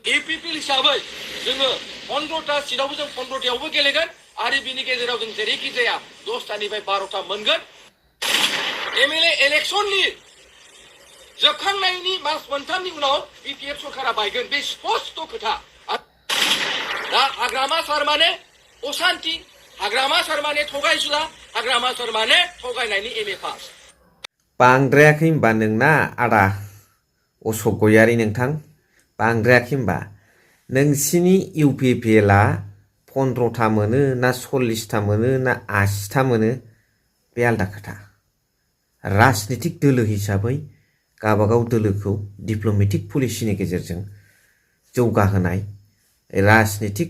APP हिसाबै जोङो 15टा सिटआवबो जों 15टायावबो गेलेगोन आरो बिनि गेजेराव जों जेरैखि जाया 10टानिफ्राय 12टा मोनगोन। MLA इलेक्सननि जोबखांनायनि मास मोनथामनि उनाव BPF सरकारा बायगोन, बे स्पष्ट खोथा। दा हाग्रामा सार माने असान्ति, हाग्रामा सार माने थगायसुला, हाग्रामा सार माने थगायनायनि MA पास। बांद्रायाखै होनबा नोंना आदा अशक गयारि नोंथां, बांद्रायाखै होनबा? नोंसिनि UPPLआ 15टा मोनो ना 40टा मोनो ना 80टा मोनो बे आलदा खोथा। राजनितिक दोलो हिसाबै गावबागाव दोलोखौ डिप्ल'मेटिक पलिसिनि गेजेरजों जौगाहोनाय, राजनितिक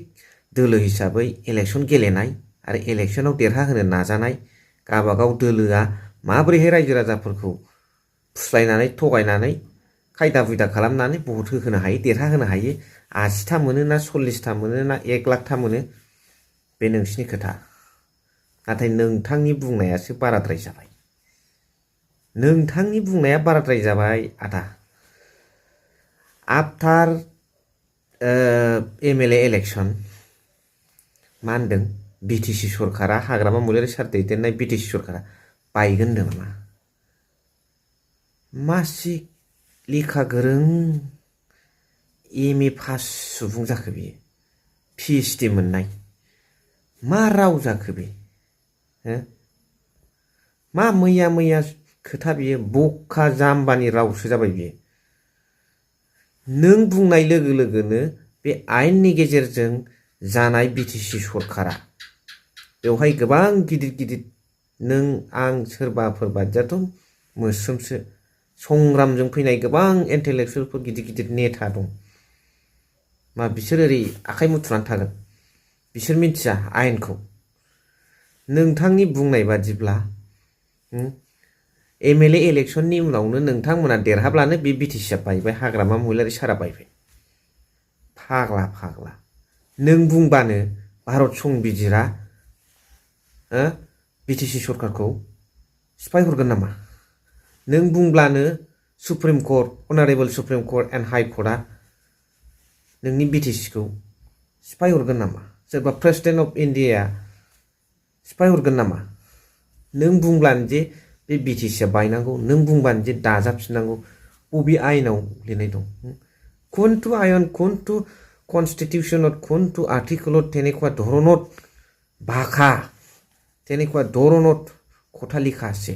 दोलो हिसाबै इलेक्सन गेलेनाय आरो इलेक्सनाव देरहाहोनो नाजानाय गावबागाव दोलोआ माबोरैहाय रायजो राजाफोरखौ फुस्लायनानै थगायनानै खायदा बुयदा खालामनानै भट होहोनो हायो, देरहाहोनो हायो, 80टा मोनो ना 40टा मोनो ना 1 लाखथा मोनो बे नोंसिनि खोथा। नाथाय नोंथांनि बुंनायासो बाराद्राय जाबाय, नोंथांनि बुंनाया बाराद्राय जाबाय आदा। आफ्टार MLA इलेक्सन मा होनदों BTC सरकारा, हाग्रामा महिलारि सार दैदेननाय BTC सरकारा बायगोन होनदों नामा? मासि लेखा गोरों MA पास सुबुं जाखो बियो, PhD मोननाय, मा राव जाखो बे? मा मैया मैया खोथा बियो, बखा जाम्बानि रावसो जाबाय बियो। नों बुंनाय लोगो लोगोनो बे आयेननि गेजेरजों जानाय BTC सरकारा बेवहाय गोबां गिदिर गिदिर नों आं सोरबाफोर बादियाथ' मोस्रोमसो, संग्रामजों फैनाय गोबां इन्टेलेक्सुयेलफोर गिदिर गिदिर नेता दं। मा बिसोर ओरै आखाइ मुथुनानै थागोन? बिसोर मिथिया आयेनखौ? नोंथांनि बुंनाय बादिब्ला MLA इलेक्सननि उनावनो नोंथांमोना देरहाब्लानो बे BTCआ बायबाय, हाग्रामा महिलारि सारा बायबाय। फाग्ला फाग्ला, नों बुंबानो भारत संबिजिरा BTC सरकारखौ सिफाय हरगोन नामा? नों बुंब्लानो supreme court, honourable supreme court and high कर्टआ नोंनि BTCखौ सिफाय हरगोन नामा? सोरबा प्रेसिडेन्ट अफ इन्डियाया सिफाय हरगोन नामा? नों बुंब्लानो जे बे BTCआ बायनांगौ, नों बुंबानो जे दाजाबफिननांगौ, बबे आयेनाव लिरनाय दं? कोनटु आयन, कोनटु कनस्टिटिउशनत, कोनटु आर्टिकलत तेनेकुवा धरनत भाखा, तेनेकुवा धरनत खोथा लिखा आछे?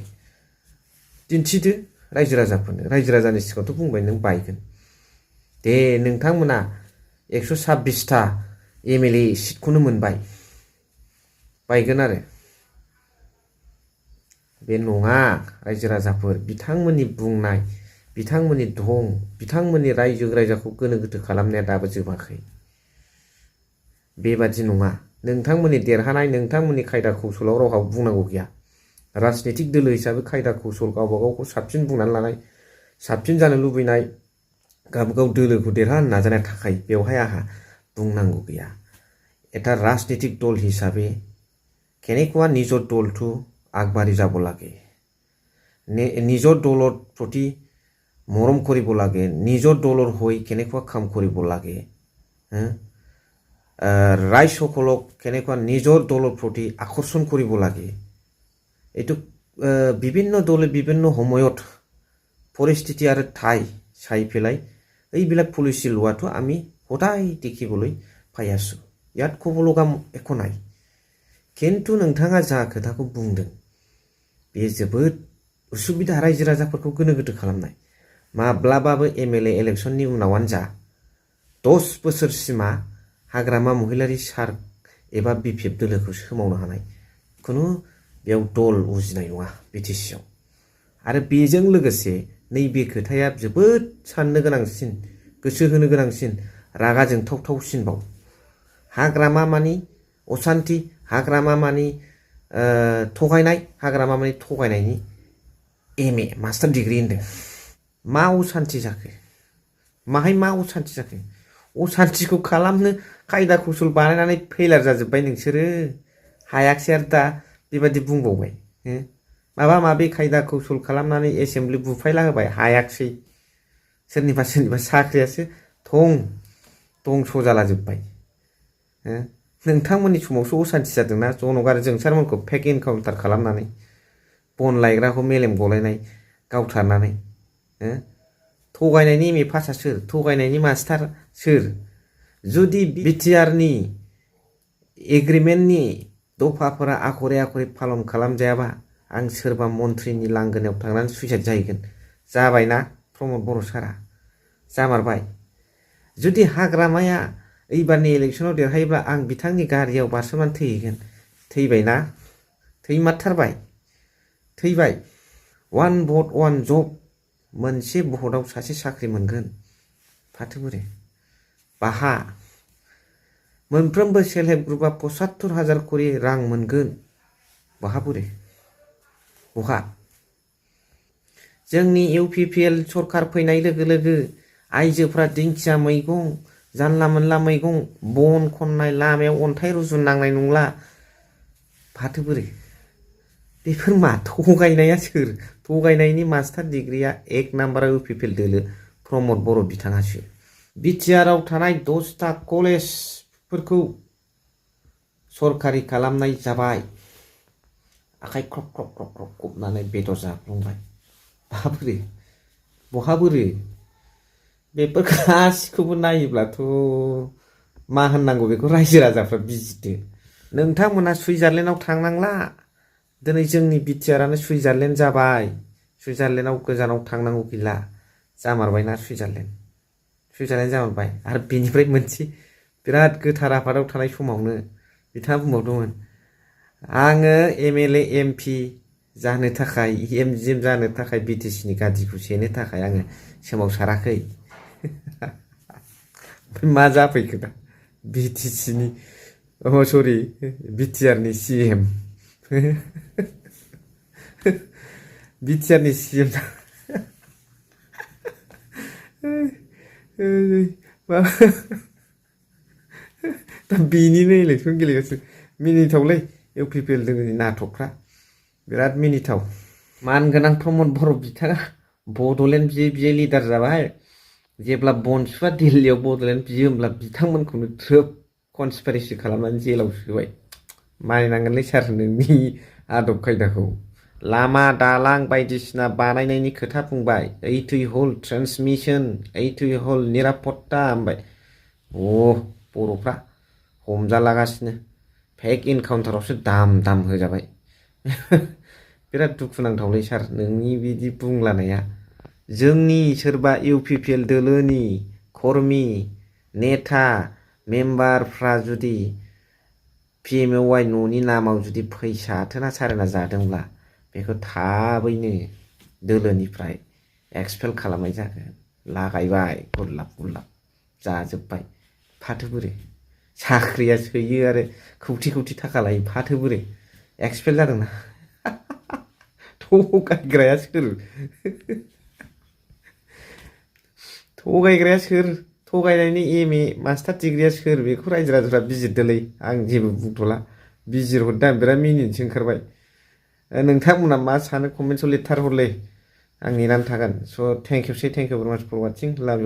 दिन्थिदो रायजो राजाफोरनो। रायजो राजानि सिगाङावथ' बुंबाय नों बायगोन। दे नोंथांमोना 126टा MLA सिटखौनो मोनबाय, बायगोन आरो। बे नङा रायजो राजाफोर, बिथांमोननि बुंनाय, बिथांमोननि ढं, बिथांमोननि रायजो राजाखौ गोनो गोथो खालामनाया दाबो जोबाखै। बेबादि नङा। नोंथांमोननि देरहानाय, नोंथांमोननि खायदा कौशलाव रावहाबो बुंनांगौ गैया। राजनितिक दोलो हिसाबै खायदा कौशल गावबा गावखौ साबसिन बुंनानै लानाय, साबसिन जानो लुबैनाय, गावबागाव दोलोखौ देरहाहोनो नाजानाया थाखाय, बेवहाय आंहा बुंनांगौ गैया। এটা রাজনৈতিক দল হিসাবে কেনেকুৱা নিজৰ দলটো আগবাঢ়ি যাব লাগে, নিজৰ দলৰ প্ৰতি মৰম কৰিব লাগে, নিজৰ দলৰ হৈ কেনেকুৱা কাম কৰিব লাগে, ৰাইজসকলক কেনেকুৱা নিজৰ দলৰ প্ৰতি আকৰ্ষণ কৰিব লাগে, এইটো বিভিন্ন দলে বিভিন্ন সময়ত পৰিস্থিতি আৰু ঠাই চাই পেলাই এইবিলাক পলিচি লোৱাটো আমি সদায় দেখিবলৈ পাই আছোঁ। ইয়াত ক'ব লগা একো নাই। खिन्थु नोंथाङा जा खोथाखौ बुंदों बे जोबोद उसुबिदा, रायजो राजाफोरखौ गोनो गोथो खालामनाय। माब्लाबाबो MLA इलेक्सननि उनावानो जा 10 बोसोरसिमा हाग्रामा महिलारि सार एबा BPF दोलोखौ सोमावनो हानाय खुनु बेयाव दल उजिनाय नङा BTCआव। आरो बेजों लोगोसे नैबे खोथाया जोबोद साननो गोनांसिन, गोसो होनो गोनांसिन, रागा जोंथावथावसिनबाव। हाग्रामा मानि असान्ति, हाग्रामा मानि थगायनाय, हाग्रामा मानि थगायनायनि MA मास्टार डिग्री होनदों। मा असान्ति जाखो? माहाय मा असान्ति जाखो? असान्तिखौ खालामनो खायदा कौशल बानायनानै फेलार जाजोब्बाय नोंसोरो। हायाखिसै आरो दा बेबादि बुंबावबाय। माबा माबि खायदा कौशल खालामनानै एसेम्बलि बुफायला होबाय, हायाखिसै। सोरनिबा सोरनिबा साख्रियासो थं दंस' जालाजोब्बाय हो नोंथांमोननि समावसो असान्थि जादोंना जनक आरो जोंसारमोनखौ फेक एनकाउन्टार खालामनानै बन लायग्राखौ मेलेम गलायनाय गावथारनानै हो थगायनायनि एम ए पासआ सोर थगायनायनि मास्टार सोर जुदि बिटिआरनि एग्रिमेन्टनि दफाफोरा आखरे आखरे पालन खालामजायाबा आं सोरबा मन्थ्रिनि लांगोनायाव थांनानै सुइसाइड जाहैगोन जाबायना प्रमद बर' सारा जामारबाय जुदि हाग्रामाया एबारनि इलेक्सनाव देरहायोब्ला आं बिथांनि गारियाव बारसोमनानै थैहैगोन थैबायना थैमारथारबाय थैबाय वान भट वान जब मोनसे भटआव सासे साख्रि मोनगोन फाथो बोरे बाहा मोनफ्रोमबो सेल्फ हेल्प ग्रुपआ 75,000 करि रां मोनगोन बहा बोरे बहा जोंनि इउपिपिएल सरकार फैनाय लोगो लोगो आइजोफ्रा दिंखिया मैगं जानला मोनला मैगं बन खननाय लामायाव अन्थाइ रुजुननांनाय नंला फाथो बोरे बेफोर मा थगायनाया सोर थगायनायनि मास्टार डिग्रिया 1 नाम्बाराव इउपिपिएल दोलो प्रमद बर' बिथाङासो बिटिआरआव थानाय 10टा कलेजफोरखौ सरकारि खालामनाय जाबाय आखाइ ख्रब ख्रब ख्रब ख्रब खबनानै बेदर जाफ्लांबाय माबोरै बहा बोरै बेफोर गासिखौबो नायोब्लाथ' मा होननांगौ बेखौ रायजो राजाफ्रा बिजिरदो नोंथांमोना सुइजारलेण्डआव थांनांला दिनै जोंनि बिटिआरआनो सुइजारलेण्ड जाबाय सुइजारलेण्डआव गोजानाव थांनांगौ गैला जामारबायना सुइजारलेण्ड जामारबाय आरो बेनिफ्राय मोनसे बिराद गोथार आफादाव थानाय समावनो बिथाङा बुंबावदोंमोन आङो एमएलए एमपि जानो थाखाय एमजिएम जानो थाखाय बिटिसिनि गादिखौ सेनो थाखाय आङो सोमावसाराखै मा जाफैखो दा बिटिसिनि सरि बिटिआरनि सिएम बिटिआरनि सिएम दा बेनिनो इलेक्सन गेलेगासिनो मिनिथावलै इउपिपिएल दोङोनि नाटकफ्रा बिराद मिनिथाव मानगोनां प्रमद बर' बिथाङा बड'लेण्ड बियै बियै लिडार जाबाय जेब्ला बनसुआ दिल्लीयाव बड'लेण्ड बियो होमब्ला बिथांमोनखौनो थ्रोब कनस्पिरेसि खालामनानै जेलाव सोबाय मानिनांगोनलै सार नोंनि आदब खायदाखौ लामा दालां बायदिसिना बानायनायनि खोथा बुंबाय ओइथुइ हल ट्रेन्समिसन ओइथुइ हल निरापत्ता होनबाय बर'फ्रा हमजालागासिनो फेक एनकाउन्टारावसो दाम दाम होजाबाय बिराद दुखुनांथावलै सार नोंनि बिदि बुंलानाया जोंनि सोरबा इउपिपिएल दोलोनि कर्मि नेता मेम्बारफ्रा जुदि पिएमएवाइ न'नि नामाव जुदि फैसा आथोना सारेना जादोंब्ला बेखौ थाबैनो दोलोनिफ्राय एक्सपेल खालामनाय जागोन लागायबाय गुरलाब गुरलाब जाजोब्बाय फाथो बोरै साख्रिया सोयो आरो खौथि खौथि थाखा लायो फाथो बोरै एक्सपेल जादोंना थगायग्राया सोर थगायग्राया सोर थगायनायनि एम ए मास्टार डिग्रिया सोर बेखौ रायजो राजाफ्रा बिजिरदोलै आं जेबो बुंथ'ला बिजिरहरदों आं बिराद मिनिनोसो ओंखारबाय नोंथांमोना मा सानो कमेन्ट्सआव लिरथारहरलै आं नेनानै थागोन स' थेंक इउ भेरि माच फर वाचिं लाभ इउ